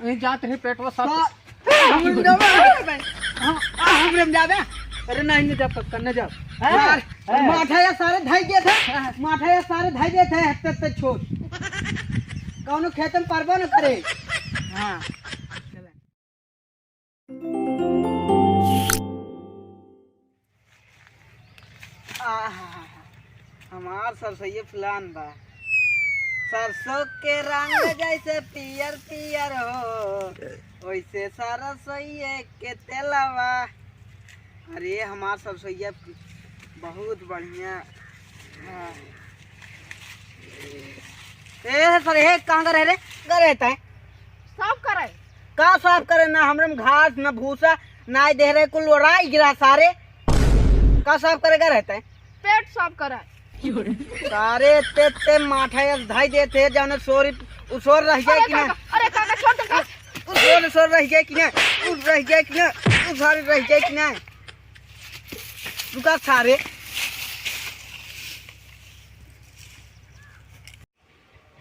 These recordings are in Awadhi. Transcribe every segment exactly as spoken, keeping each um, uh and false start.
नहीं जात रही पेटवा साफ। तो हमरे में जाबे? हाँ, हमरे में जाबे? अरे नहीं, नहीं जाब, पक्का नहीं जाब। हाँ, यार, हाँ। माठा या सारे धाई देत है, हाँ। माठा या सारे धाई देत है, हत्ते हत्ते छोट। कौनो खेत में परबो न करे। हाँ। आहा, हमार सरसोइये फुलान बा। सरसों के रंग जैसे पियर पियर हो, वैसे सरसोइये के तेलवा। अरे, हमार सरसोइया बहुत बढ़िया। हाँ। ए, सर, हे कहाँ का रह रे? का रहता है? साफ करे। का साफ करे? ना हमरे में घास, ना भूसा, ना दे रहे, कुल ओराई गिरा सारे। का साफ करे का रहता है? पेट साफ करे। सारे ते, ते माठा या धाई देते हैं, जाने सोरी, उ सोर रह जाए अरे कि ना? काका, अरे काका, छोड़ दे का। उ सोर, सोर रह जाए कि ना? उ रह जाए कि ना? उ सारे रह जाए कि ना? रुका सारे।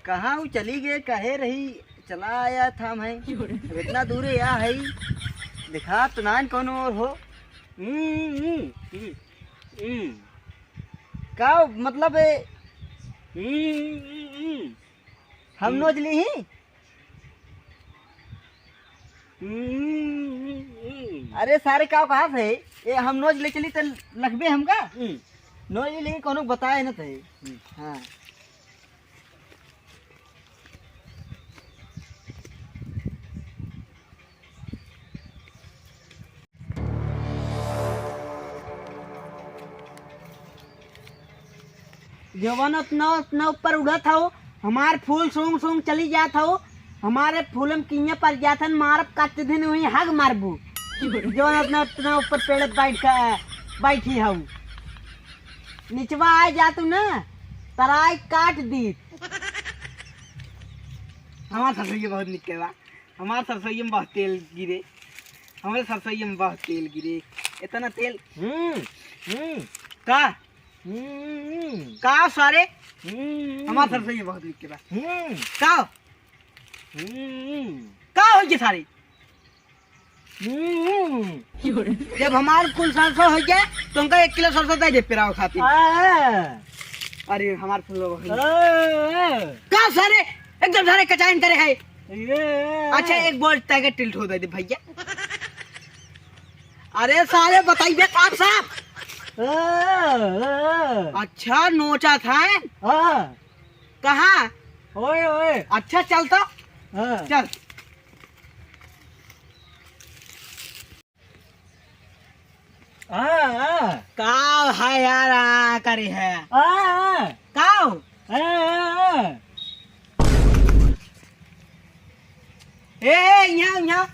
कहाँ उ चली गए, कहे रही, चला आया था मैं। अब इतना दूर या है, देखा तो नान कौन और हो। हम्म, हम्म, हम्म, हम्म। का मतलब है? हम्म, हम्म, हम्म। हम हम्म। नोच ली ही। हम्म, हम्म, हम्म। अरे सारे का कहा थे? ए, हम नोच ले चली तो लखबे हमका? हम्म। नोच ले लेकिन कोनो बताए न थे। हम्म। हाँ। जवन उतना, उतना ऊपर उड़त हौ, हमार फूल सूंघ सूंघ चली जात हौ, हमारे फूल में किया पर जात हन, मारब काट दिन वहीं हग मारबू। जवन उतना, उतना ऊपर पेड़ बैठ के, बैठी हौ, निचवा आए जातू ना, तराई काट दी। हमार सरसोइया बहुत निक बा। हमार सरसोइया में बहुत तेल गिरे। हमरे सरसोइया में बहुत तेल गिरे। इतना तेल। हम्म, हम्म। का? हम्म। का सारे? हम्म। हमार सरसोइया बहुत निक बा। हम्म। का? हम्म। का हो गया सारे? हम्म। जब हमार कुल सरसों हो जाए, तो उनका एक किलो सरसों दे दे पेराव खातिर। हाँ। अरे, हमार फूल हो गई। हाँ। का सारे? एकदम सारे कचाइन करे है। ये। अच्छा, एक बोल टाइगर टिल्ट हो दे दे भैया। अरे सारे, बताइए साफ साफ। हाँ, हाँ। अच्छा, नोचा था। हाँ। कहाँ? ओए, ओए। अच्छा, चल तो। हाँ। चल। हाँ, हाँ। का है यार, आ करे है? हाँ, हाँ। का हो? हाँ, हाँ, हाँ। ए, ए, यहाँ, यहाँ,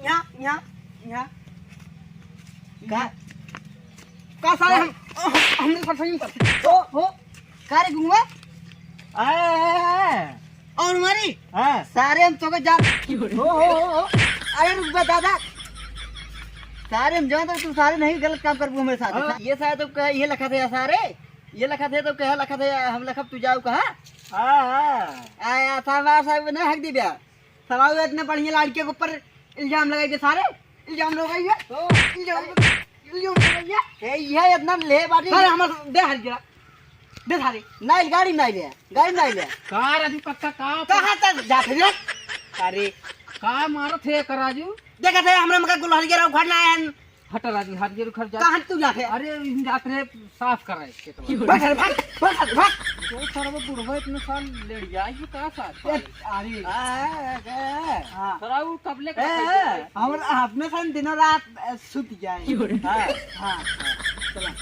यहाँ, यहाँ, यहाँ। का? का सारे हम, हम, हमने सब सही कर। ओ, हो, का रे गुंगवा? आ, आ, आ, आ। और मारी? हाँ। सारे हम तोके जा। हो, हो, हो, हो। अरे रुक बे दादा। सारे हम जानत हई तू सारे नहीं गलत काम करबू हमरे साथ। हाँ। ये सारे तो कहे, ये लखा थे सारे। ये लखा थे तो कहे, लखा थे हम लखब तू जाऊ कहा। हाँ, हाँ। आया था हमारे साहब ने हक दी बे। सराउ इतने बढ़िया लड़के के ऊपर इल्जाम लगाई दे सारे। इल्जाम लगाई है। तो इल्जाम, इल्जाम लगाई है। ए, ये इतना ले बाटी। सारे हमर दे हर गिरा। दे सारे। नहीं, गाड़ी नहीं ले। गाड़ी नहीं ले। का राजू कक्का, का कहाँ तक जात रे? अरे। का मारत है का राजू? देखत है, हमरा मका गुलहरिया राव घर ना आयन। हट राजू, हट, ये रुक, हट जा। कहाँ तू जात है? अरे, इन जात रहे साफ कर रहे खेतवा। भाग, भाग, भाग, भाग। जो सरवा बुढ़वा इतने साल लेट जाए, ये का साथ ए, पाए? अरे। आ, आ, आ। हाँ। सराऊ कबले ए, का ए, खाई जाए? हम अपने साथ दिनों रात, ए, सुत जाए। हाँ, हाँ, हाँ, चला।